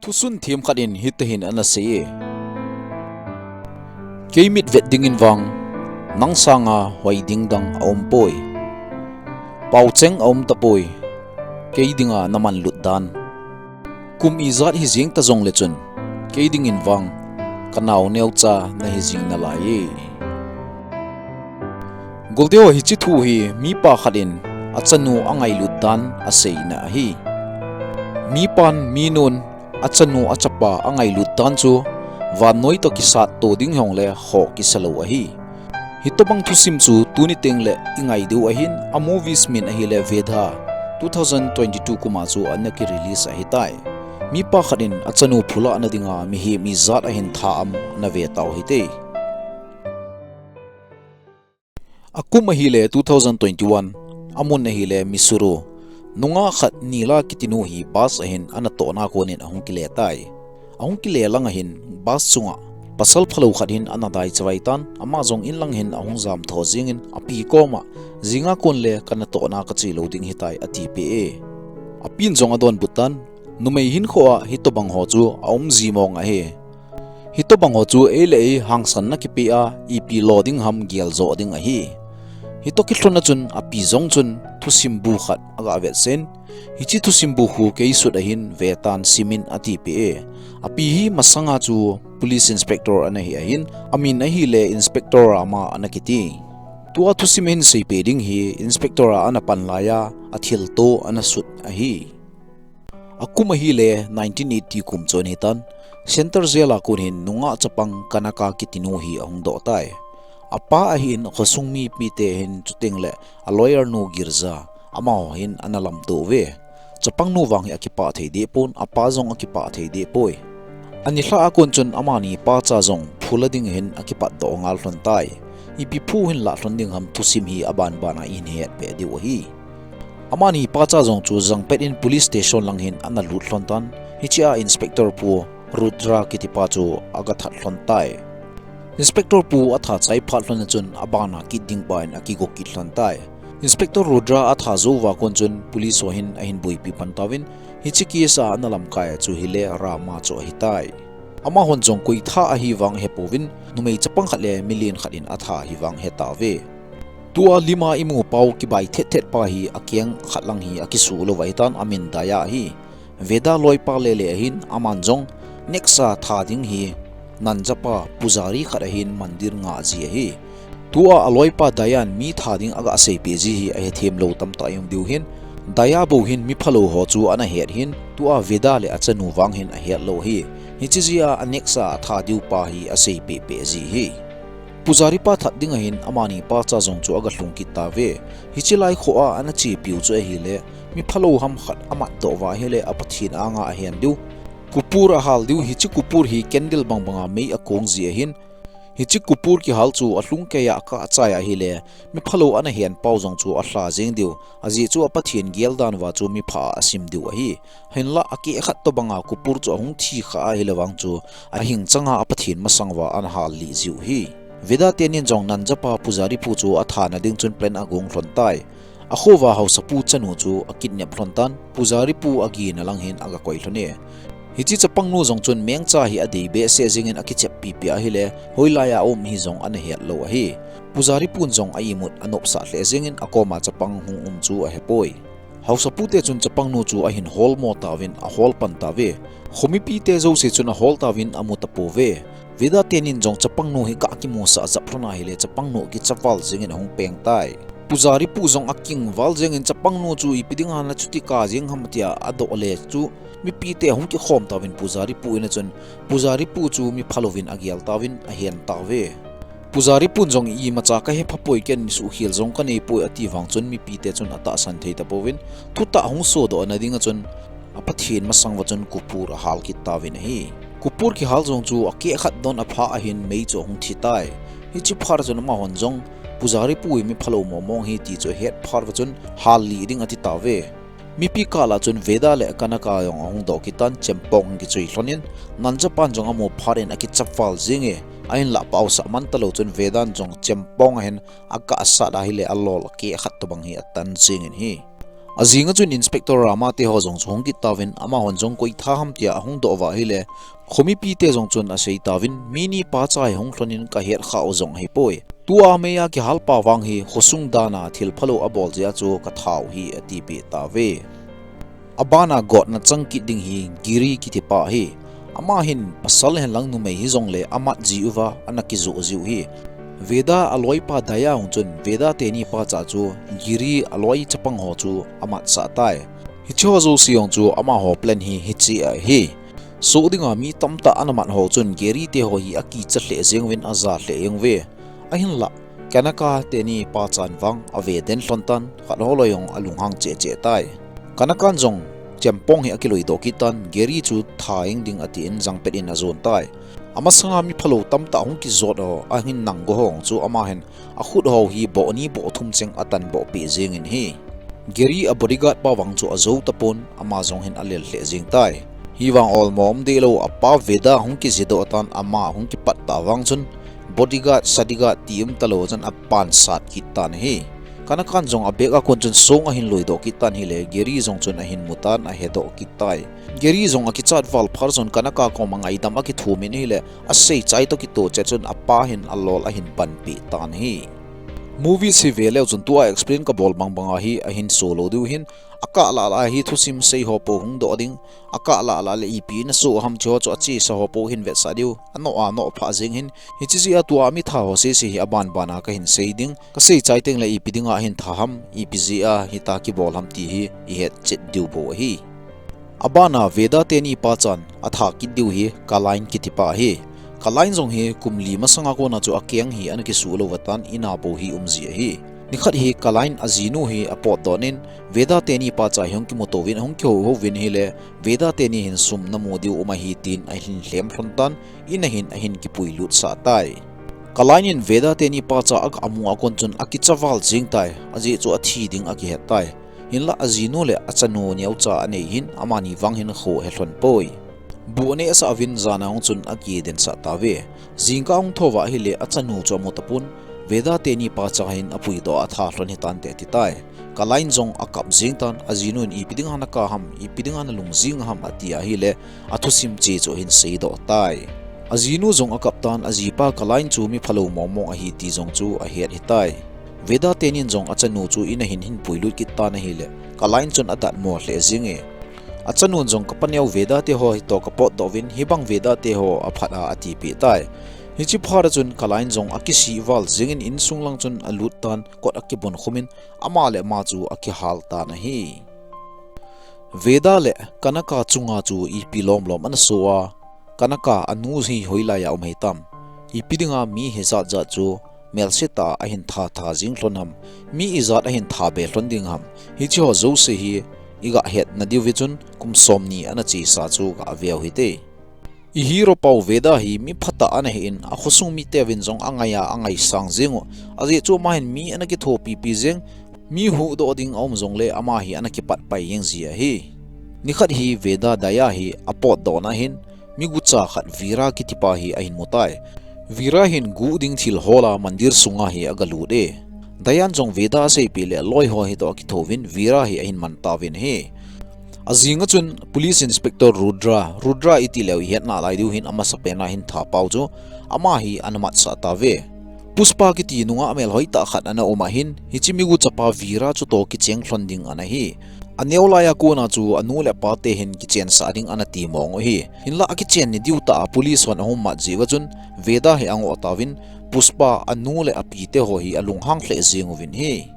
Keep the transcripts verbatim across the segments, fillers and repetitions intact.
Thusun themkhat in hitihin ana sei e. Kei mitvet dingin vang, nang sanga hoi ding dang aumpoi. Paocheng aumtapoi, kei dinga namanlut dan. Kum ijat hijeng ta jongle chun, kei dingin vang, kanao neocha nahi jing nalai e. Goldeho hiche thu hi mipa khat in achanu angailut dan aseina ahi. Mipan, minun, achanu achapa angailut dan chu vannoi toh kisatto ding hijongle khoh kisalou ahi. Hitobang thusim chu tuni tengle ingai diu ahin, a movies min ahile Vedha, two thousand twenty-two kuma chu ana kirelease ahitai. Mipa khat in achanu phulahna dinga mihem ijat ahin tha am nave tau hite. Akum ahile two thousand twenty-one, amun ahile Misuru. Nungah khat Nila kitinu hi bus ahin anatohna konin ahung kile tai. Ahung kile lang ahin bus chunga pasal phalou khat hin ana dai chavai tan, ama jong inlang hin ahung jamtho jengin api koma, jinga konle kanatohna kachelou ding hitai atipeh e. Apin jong adonbut tan, numei hinkhoa hitobang ho chu aumji mong ahi. Hitobang ho chu eile ei hangsanna kipeh a, ipi lo ding ham geljo ding ahi. Hitoh kilhonna chun api jong chun thusim bu khat aga vetsen, hiche thusim bu khu keisut ahin vetan simin atipeh e. Api hi masanga chu police inspector ana hi ahin, amin ahile Inspector Rama ana kiti. Tua thusim ahin seipeh ding hi Inspector a ana pan laiya, athilto ana sut ahi. Akum ahile nineteen eighty kum chun hitan, Central Jail a kon hin nungah chapang Kanaka kitinu hi ahung doh tai. Apa ahin khosung mipite hin chutengle a lawyer nu Girja, amaho hin ana lamto uve. Chapangnu vang hi akipah thei dehpon, apa jong akipah thei dehpoi. Anilhah a kon chun amani pacha jong phula ding hin akipatdoh ngal lhon tai. Ipi phu hin lah lhon ding ham thusim hi abanbana ihin hetpeh diu ahi. Amani pacha jong chu jangpet in police station lang hin ana lut lhon tan, hichea Inspector pu Rudra kitipa chu aga that lhon tai. Inspector pu atha chai phat lhon chun abana kit dingpa in akigo kit lhon tai. Inspector Rudra atha jouva kon chun police ho hin ahin boipi pan tauvin, hiche case a ana lamkai chu hile Rama chu ahitai. Amahon jong koi tha ahi vang ahepouvin, numei chapang khat le milen khat in atha ahi vang ahetauve. Tua lima imu pau kibai thet thet pa hi akeng khat lang hi akisuh louva ahitan, amin Daya ahi. Veda loipa lele ahin, aman jong next a tha ding hi Nanjapa pujari khat ahin mandir ngah ji ahi. Tua aloipa Dayan mi tha ding aga seipeh ji hi ahethem lou tamtah jong diu hin, Daya bou hin miphalou ho chu ana het hin, tua Veda le achanu vang hin ahet lou ahi. Hiche jeh a next a tha diu pa hi aseipeh peh ji ahi. Pujari pa that ding ahin amani pacha jong chu aga lhung kit tauve. Hiche lai khoa ana chepiu chu ahile, miphalou ham khat amatdoh uva ahile a Pathen anga ahen diu, kupur ahal diu, hiche kupur hi candle bang banga mei akong ji ahin, hiche kupur kihal chu alhungkeiya akah chai ahile, miphalou ana hen pau jong chu alha jeng diu, ajeh chu a Pathen geldan uva chu mipha a asim diu ahi. Hinla akeh khat tobanga kupur chu ahung thi kha ahile vang chu ahing changa a Pathen masang uva ana hal lih jiu ahi. Veda tenin jong Nanjapa pujari pu chu athana ding chun plan agong lhon tai. Akhouva haosapu chanu chu akidnap lhon tan, pujari pu agena lang hin aga koi lhon e. Hiche chapangnu jong chun mengcha hi adei behseh jengin akichep pipi ahile, hoilaiya aum hi jong ana het lou ahi. Pujari pun jong a imut anopsah lheh jengin akoma chapang hung um chu ahepoi. Haosapute chun chapangnu chu ahin holmo tauvin ahol pan tauve. Khomipite jouse chun ahol tauvin amu tapouve. Veda tenin jong chapangnu hi aga kimusah jap lhon ahile chapangnu kicha val jengin ahung peng tai. Pujari pu jong akingval jengin chapangnu chu ipi dinga nachuti kah jeng ham tia adoh le chu mipite ahung kikhom tauvin pujari pu ina chun pujari pu chu miphalouvin agel tauvin ahen tauve. Pujari pun jong imacha kahephapoi, ken suhkhel jong kaneipoi ati vang chun mipite chun atahsan thei tapouvin thutah hung sodoh na dinga chun a Pathen masang uva chun kupur ahal kit tauvin ahi. Kupur kihal jong chu akeh khat don aphah ahin mei chu ahung thi tai. Hiche phat chun amahon jong pujari pu hi miphalou momong ahi ti chu ahet phat uva chun hal lih ding ati tauve. Mipi kah lah chun Veda le Kanaka jong ahung doh kit tan, chempong hung kichui lhonin, Nanjapan jong amu phat in akicha val jenge, ahinlah paosah man talou chun Vedan jong chempong ahin agah sat ahile alol akeh khat tobang hi atan jengin ahi. Ajing a chun Inspector Rama te ho jong chu hung kit tauvin, amahon jong koi tha ham tia ahung doh uva ahile, khomipi te jong chun asei tauvin, mi ni pacha hi hung lhon in kahet kha u jong ahipoi. Tua meiya kihal pa vang hi khosung dan a thil phalou abol jeh a chu katha u ahi, atipeh tauve. Abana gotna chang kit ding hi Giri kiti pa ahi. Ama hin pasal henlang numei hijongle amat jiuva ana kijoh jiu ahi. Veda aloipa Daya hung chun Veda teni pacha chu Giri aloi chapang ho chu amatsah tai. Hiche ho jouse jong chu amaho plan hi hiche ahi. Soh dinga mi tamtah ana mat ho chun Giri te ho hi akicha lheh jeng uvin aja lheh jeng uve. Ahinlah, Kanaka teni pachan vang ave den lhon tan, khat ho loi jong alunghang cheh cheh tai. Kanakan jong chempong hi akiloidoh kit tan, Giri chu tha jeng ding atin jangpet in ajon tai. Amasanga mi phalou tamtah hung kijot ho, ahin nang go ho chu ama hin akhut ho hi boh ni boh thum cheng atan boh peh jeng in ahi. Giri a bodyguard pa vang chu ajou tapon, ama jong hin alel lheh jeng tai. Hivang olmo um dehlou, apa Veda hung kijedoh tan, ama hung kipat ta vang chun bodyguard, sadyguard ti um talou chun apansat kit tan ahi. Kanakan jong abag a kon chun song ahin loidoh kit tan ahile, Giri jong chun ahin mu tan ahedoh kit tai. Giri jong akichat val phat chun Kanaka koma ngaidam akithum in ahile, asei chai toh kitoh chet chun apa hin alol ahin banpeh tan ahi. Movie hi ve leu chun tua explain kabol bang banga hi ahin so lou diu ahin, akah lah lah hi thusim sei ho po hung doh ding, akah lah lah le ipi in aso ham hiche ho chu achesa ho po hin vetsah diu, anoh anoh phah jeng ahin, hiche jeh a tua mi tha ho sese hi aban ban a kahin sei ding, kasei chai teng le ipi dinga ahin tha ham, ipi jeh a hitia kibol ham ti hi ihet chet diu bou ahi. Abana Veda teni pachan atha kit diu hi Kalain kiti pa ahi. Kalain jong hi kum li masanga kona chu akeng hi ana kisuh lou uva tan, in a bou hi um ji ahi. Nikhat hi Kalain ajinu hi apotdoh in, Veda teni pacha hi hung kimuto uvin, hung kihou hou uvin ahile, Veda teni hin sum namu diu um ahi tin ahin lhem lhon tan, in a hin ahin kipuilut sah tai. Kalain in Veda teni pacha aga mu a kon chun akicha val jeng tai, ajeh chu athi ding akihet tai. Hinlah ajinu le achanu neocha anei hin amani vang hin kho he lhon poi. Bu aneh sah uvin jan a hung chun akidensah tauve. Jingkah ahung thou va ahile achanu chu amu tapon, Veda teni pacha hin apuidoh a atha lhon hitante ati tai. Kalain jong akap jeng tan, ajinu in ipi dinga nakap ham, ipi dinga nalung jing ham ati ahile, athusim che chu ahin seidoh tai. Ajinu jong akap tan, ajipa Kalain chu mi phalou mong mong ahi ti jong chu ahet hitai. Veda tenin jong achanu chu in a hin hin puilut kit tan ahile, Kalain chun adatmo lheh jenge. Achanun jong kapaneo Veda te ho hitoh kapotdoh uvin, hibang Veda te ho aphat a atipeh tai. Hiche phat a chun Kalain jong akisih val jengin insung lang chun alut tan, kot akibon khumin, ama le ama chu akihal tan ahi. Veda le Kanaka chunga chu ipi lom lom ana so a, Kanaka anu hi hoilai a um hitam. Ipi dinga mi hijat jat chu melse tah a ahin tha tha jing lhon ham, mi ijat ahin tha be lhon ding ham, hiche ho jouse hi iga hetna diuve chun kum somni ana chesa chu gave u hite. I hero pau Veda hi mi phatah ana hin, akhosung miteuvin jong angai a, angaisang jeng u. Ajeh chu ama hin mi ana kithopi pi jeng, mi huhdoh ding aum jongle ama hi ana kipat pai jeng ji ahi. Nikhat hi Veda Daya hi apotdohna hin, migucha khat Veera kitipa hi ahin mu tai. Veera hin guh ding thil hol a mandir sunga hi agalut e. Dayan jong Veda aseipeh le loi ho hitoh akithouvin Veera hi ahin man tauvin ahi. Ajing a chun Police Inspector Rudra, Rudra iti leu ihet nalai diu hin amasapen a hin tha pau chu ama hi ana matsah tauve. Pushpa kiti nungah melhoi tah khat ana um ahin, hiche miguchapa Veera chutoh kicheng lhon ding ana hi. Aneo lai a kona chu anu le apa te hin kichensah ding ana ti mong u ahi. Hinlah akichen ni diu tah a police hon ahung mat jeh uva chun Veda hi angoh tauvin, Pushpa anu le api te ho hi alunghang lheh jeng uvin ahi.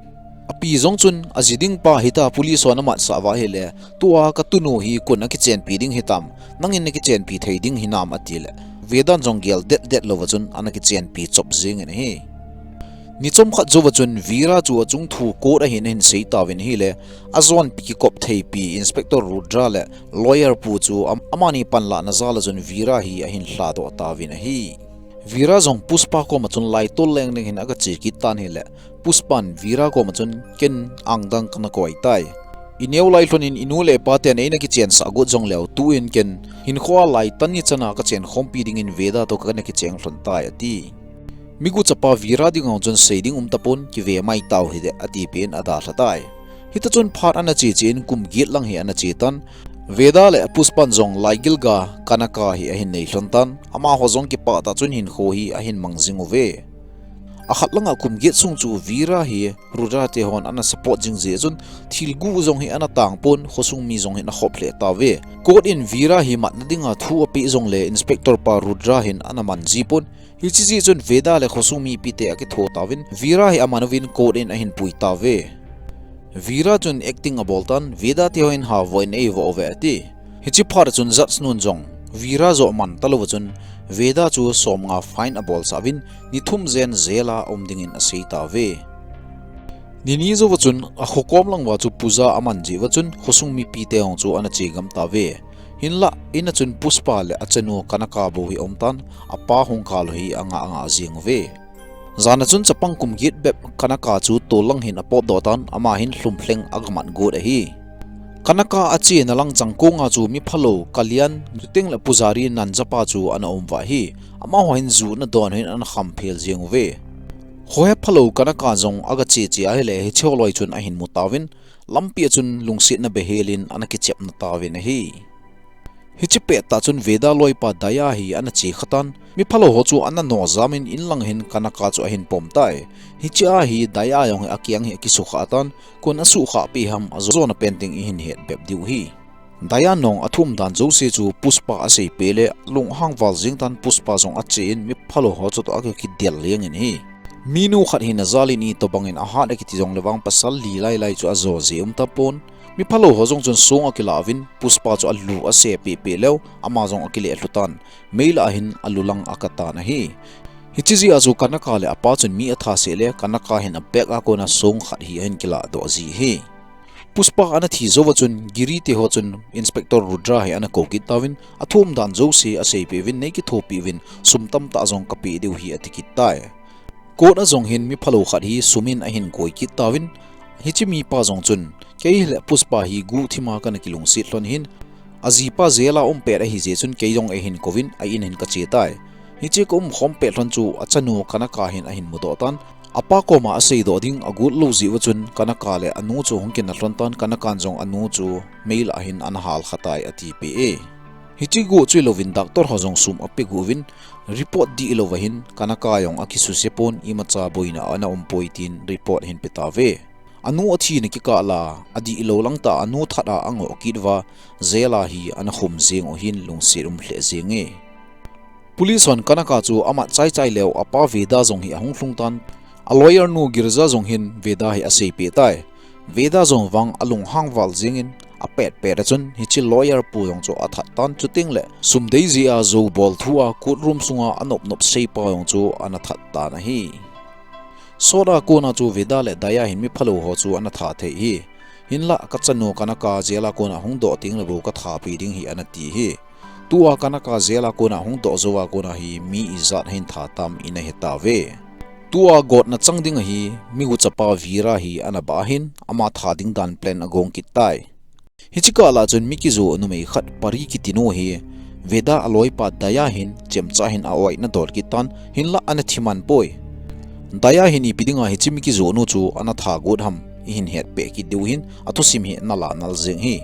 Api jong chun aji ding pa hita police hon amatsah uva ahile, tua katunu hi koin akichenpi ding hitam, nangin nakichenpi thei ding hinam atile, Vedan jong gel det det louva chun ana kichenpi chop jengin ahi. Ni chomkhat jouva chun Veera chu achung thu court a hin ahin sei tauvin ahile, ajonpi kikop theipi Inspector Rudra le lawyer pu chu am-, amani panlahna jal a chun Veera hi ahin lhadoh tauvin ahi. Veera jong Pushpa koma chun laitol leng ding hin agache kit tan ahile, Pushpan Veera koma chun ken angdang kana koi tai. Ineo lai lhonin inu le ipa ten eina kichensah got jongleu tuin ken hinkhoa laitan ni chana kachen khompi dingin Veda toh kana kicheng lhon tai ati. Miguchapa Veera dinga chun sei ding um tapon kive mai tau hite atipeh in adalha tai. Hita chun phat ana che che in kum get lang hi ana che tan. Veda le Pushpan jong laigilga Kanaka hi ahin nei lhon tan. Amaho jong kipah tah chun hinkho hi ahin mang jing uve. Akhat langa kum get sung chu Veera hi Rudra te hon ana support jing jeh chun thil guh jong hi ana tang pon, khosung mi jong hi ana khop lheh tauve. Court in Veera hi matna dinga thu apeh jongle Inspector pa Rudra hin ana man ji pon. Hiche jeh chun Veda le khosung mipi te akitho tauvin, Veera hi aman uvin court in ahin pui tauve. Veera chun acting abol tan, Veda te hon havoh in eivoh uve ati. Hiche phat chun judge nun jong Veera joh man talou chun Veda chu som nga fine abolsah uvin, ni thum jen jail a um dingin asei tauve. Ni ni jouva chun akho kom lang uva chu puja aman jeh uva chun khosung mipi te jong chu ana che gam tauve. Hinlah in a chun Pushpa le achanu Kanaka bou hi aum tan, apa hung kal u hi angah angah jeng uve. Jan a chun chapang kum get bep Kanaka chu tol lang hin apotdoh tan, ama hin lhumlheng aga mat got ahi. Kanaka achena lang chang konga chu miphalou Kalyan, chuteng le pujari Nanjappa chu ana um uva ahi. Amaho hin ju ana don u hin ana kham phel jeng uve. Khohe phalou Kanaka jong aga che che ahile hiche holoi chun ahin mu tauvin, lampi a chun lungsetna behelin ana kichepna tauvin ahi. Hiche pettah chun Veda loipa Daya hi ana che khatan, miphalou ho chu ana noh jamin inlang hin Kanaka chu ahin pom tai. Hiche a hi Daya jong hi akiang hi akisukha tan, koin asukha pi ham ajona pen teng ihin het bep diu ahi. Daya nong athum dan jouse chu Pushpa asei peh le lunghang val jeng tan, Pushpa jong ache in miphalou ho chu toh akikidel leng in ahi. Minu khat hina jal in itobang in ahat akiti jongle vang pasal li lai lai chu ajo je um tapon. Miphalou ho jong chun song akila uvin, Pushpa chu alu ase peh peh leu, ama jong akile lhu tan, mei lah a hin alu lang akatan ahi. Hiche jeh a chu Kanaka le apa chun mi atha seh le, Kanaka hin abag a kona song khat hi ahin kiladoh ji ahi. Pushpa ana thi jouva chun Giri te ho chun Inspector Rudra hi ana kou kit tauvin, athum dan jouse asei peh uvin, nei kithopi uvin, sum tamtah jong kapeh diu ahi ati kit tai. Court a jong hin miphalou khat hi sum in ahin koi kit tauvin, hiche mipa jong chun, kei le Pushpa hi guhthima kana kilungset lhon ahin, ajipa jail a um pet ahi jeh chun kei jong eihin kouvin, a in hin kache tai. Hiche ka umkhom pet lhon chu achanu Kanaka hin ahin mudoh tan, apa koma aseidoh ding agot lou jeh uva chun Kanaka le anu chu ahung kina lhon tan, Kanakan jong anu chu mei lah a hin ana hal kha tai ati peh e. Hiche guh chu hilouvin doctor ho jong sum ape got uvin, report dihlou va hin Kanaka jong akisuse pon, imacha boina ana um poi tin report ahin pe tauve. Anu athina kikah la, adihlou lang tah a anu that a angoh kit uva, jail a hi ana khum jeng u hin lungset um lheh jenge. Police hon Kanaka chu amat chai chai leu, apa Veda jong hi ahung lhung tan, a lawyer nu Girja jong hin Veda hi asei peh tai. Veda jong vang alunghang val jengin, apet pet a chun hiche lawyer pu jong chu athat tan, chuteng le sum dei jeh a jou bol thu a court room sunga anop nop seipa jong chu ana that tan ahi. Sot a kona chu Veda le Daya hin miphalou ho chu ana that thei ahi. Hinlah kachanu Kanaka jail a kona hung doh teng le bou kathat pi ding ahi ana ti ahi. Tua Kanaka jail a kona hung doh jou a kona hi mi ijat ahin that tam ina he tauve. Tua gotna chang ding ahi, miguchapa Veera hi ana bah ahin, ama that ding dan plan agong kit tai. Hiche kah lah chun mi kijo numei khat Pari kiti nu hi Veda aloipa Daya hin chemcha hin a-oina dol kit tan, hinlah ana thi man poi. Daya hin ipi dinga hiche mi kijo nu chu ana that got ham, ihin het peh kit diu hin athusim hi ana lah nal jeng ahi.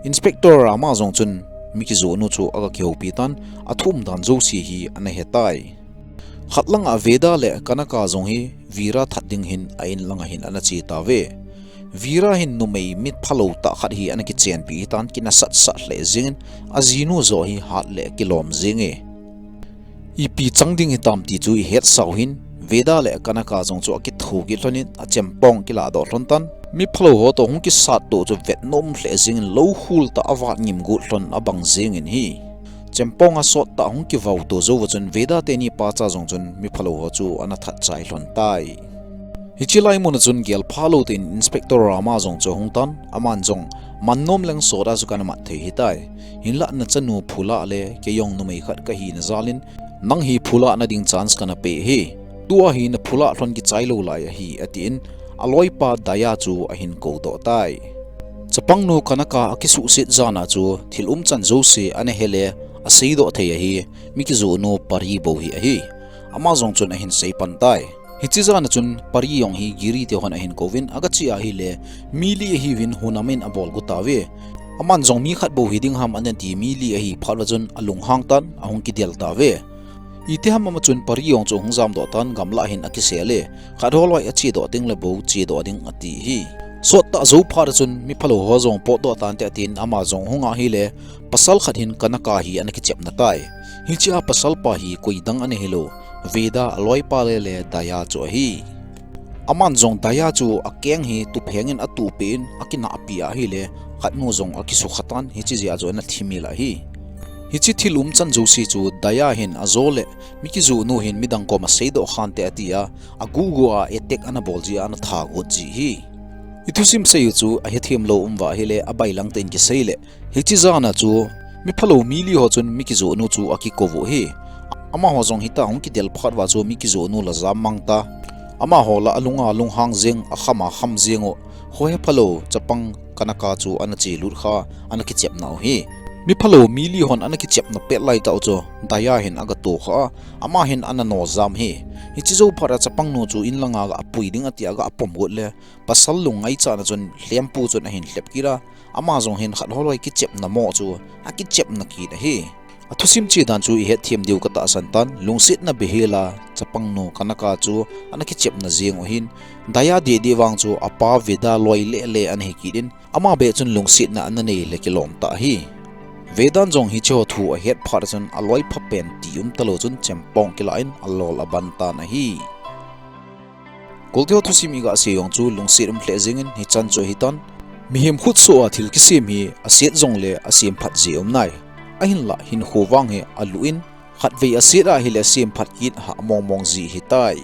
Inspector Rama jong chun mi kijo nu chu aga kihoupi tan, athum dan jouse hi ana he tai. Khat langa Veda le Kanaka jong hi Veera that ding hin a in langa hin ana che tauve. Veera hin numei miphalou tah khat hi ana kichenpi ahitan, kinasat sat lheh jengin ajinu joh hi hat le kilom jenge. Ipi chang ding hitam ti chu ihet sau hin, Veda le Kanaka jong chu akitho kit lhonin achempong kiladoh lhon tan. Miphalou ho toh hung kisat toh chu vetnom lheh jengin lou khul tah a vat ngim got lhon abang jengin ahi. Chempong a sot tah hung kivau to jouva chun Veda teni pacha jong chun miphalou ho chu ana that chai lhon tai. Hiche lai mun a chun gelpha lou tein Inspector Rama jong chu ahung tan, aman jong mannom leng sot a chu kana mat thei ahitai. Hinlah nachanu Phula le kei jong numei khat kahina jalin, nang hi Phula na ding chance kana pe ahi. Tua hi na Phula lhon kichai lou lai ahi, atin, aloipa Daya chu ahin koudoh tai. Chapangnu Kanaka akisuhset jana chu thil umchan jouse ana he le aseidoh thei ahi, mi kijonu Pari bou hi ahi. Ama jong chun ahin seipan tai. Hiche jan a chun Pari jong hi Giri te hon ahin kouvin, aga che ahile, mi li ahiuvin hunam in abol got tauve. Aman jong mi khat bou hiding ham ana ti, mi li ahi phat uva chun alunghang tan, ahung kidel tauve. Itiham ama chun Pari jong chu hung jamdoh tan, gamlah hin akisel e. Khat holoi achedoh ding le bou chedoh ding ati hi. Sot tah jou phat a chun miphalou ho jong potdoh tante atin, ama jong hung ahile, pasal khat hin Kanaka hi ana kichepna tai. Hichea pasal pa hi koidang ana hilou, Veda aloipa le le Daya chu ahi. Aman jong Daya chu akeng hi tupheng in atuhpeh in akinahpi ahile, khatnu jong akisukha tan, hiche jeh a chu ana thimil ahi. Hiche thil umchan jouse chu Daya hin ajo le, mi kijoh nu hin midang koma seidoh khante atia, agugu a attack ana bol jeh a ana tha got ji hi. Ithusim sei u chu ahethem lou um uva ahile, abailang tah in kisei le, hiche jan a chu miphalou mi li ho chun mi kijoh nu chu akikou u hi. Amaho jong hitia hung kidel phat uva chu mi kijoh nu la jam mang ta. Amaho la alunga lunghang jeng, akhama kham jeng u, khohe phalou chapang Kanaka chu ana chelut kha, ana kichepna u hi. Miphalou mi li hon ana kichepna pet lai tah u chu Daya hin aga to kha a, ama hin ana no jam hi. Hiche jou phat a chapangnu chu inlanga aga pui ding atia aga pom got le, pasal lungngaichana chun lhempu chun ahin lhep kit a, ama jong hin khat holoi kichepna mo chu akichepna kit ahi. Athusim che dan chu ihetthem diu katahsan tan, lungsetna beihela chapangnu Kanaka chu ana kichepna jeng u hin, Daya deh deh vang chu apa Veda loi le le ana hi kit in, ama beh chun lungsetna ana nei le kilom tah ahi. Vedan jong hiche ho thu ahet phat a chun aloi phapen ti um talou chun chempong kilah in alol aban tan ahi. Kolteo thusim iga sei jong chu lungset um lheh jeng in, hichan chu ahitan. Mihem khutsoh a thil kisem hi aset jongle asem phat ji um nai. Ahinlah hinkho vang hi alu in, khatvei aset ahile asem phat kit hah mong mong ji hitai.